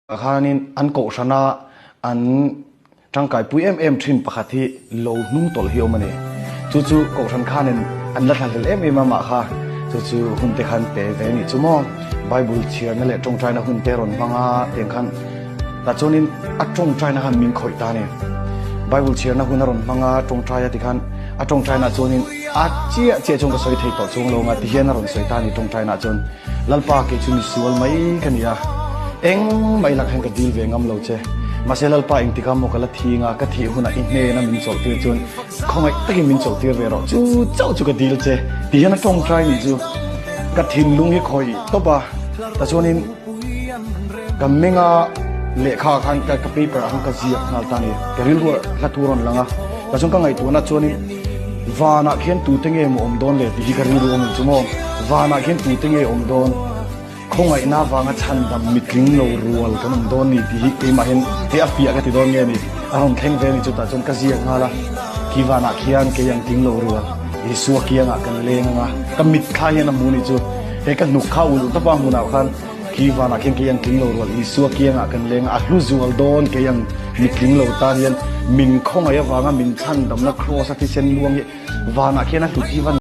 Khanin an kohhrana an tangkaipui em em thin pakhat hi lo hnung tawlh hi awm a ni. Chu chu kohhran khanin an la thlahlel em em a mah kha chu chu hun te khan pe ve nih chu maw. Bible chhiarna leh tawngtaina hun te rawn hmang a tiang khan tah chuanin a tawngtaina khan min khawih ta a ni. Bible chhiarna hun a rawn hmang a tawngtai a tikhan a tawngtaina chuanin a chiah chiah chuan ka sawi thei tawh chuang lo ang a tihian a rawn sawi ta a ni tawngtaina chuan. Lalpa kei chu misual mai ka ni a, engmah ilak hian ka dil ve ngam lo che. Mahse Lalpa engtikah maw ka la thing a, ka thih hunah i hnena min chawlh tir chuan khawngaih takin min chawlh tir ve rawh, chu chauh chu ka dil che ti hian a tawngtai nih chu ka thinlung hi khawih tawp a, ta chuanin ka menga lehkha ah khan ka paper ah khan ka ziak nghal ta a ni, ka rilru ah hla thu a rawn lang a, ta chuan ka ngaihtuahna chuanin. Vanah khian tute nge maw awm dawn le tih hi ka rilru awm chu maw. Vanah khian tute nge awm dawn? Khawngaihna avanga chhandam mitling lo rual kan awm dawn ni tih hi keimah hian hei a fiah ka ti dawn nge ni? A rawn thleng ve ni chutah chuan ka ziak nghal a, khi vanah khian kei ang tling lo rual Isua kiangah kan leng ang a, ka mitthla hian a hmu ni chu. Hei ka hnuk kha ulh tawp a hmunah khan. Khi vanah khian kei ang tling lo rual Isua kiangah kan leng a, a hlu zual dawn kei ang mitling lo tan hian min khawngaih avanga min chhandamna kraws a thisen luang hi vanah khian a hlut hi va.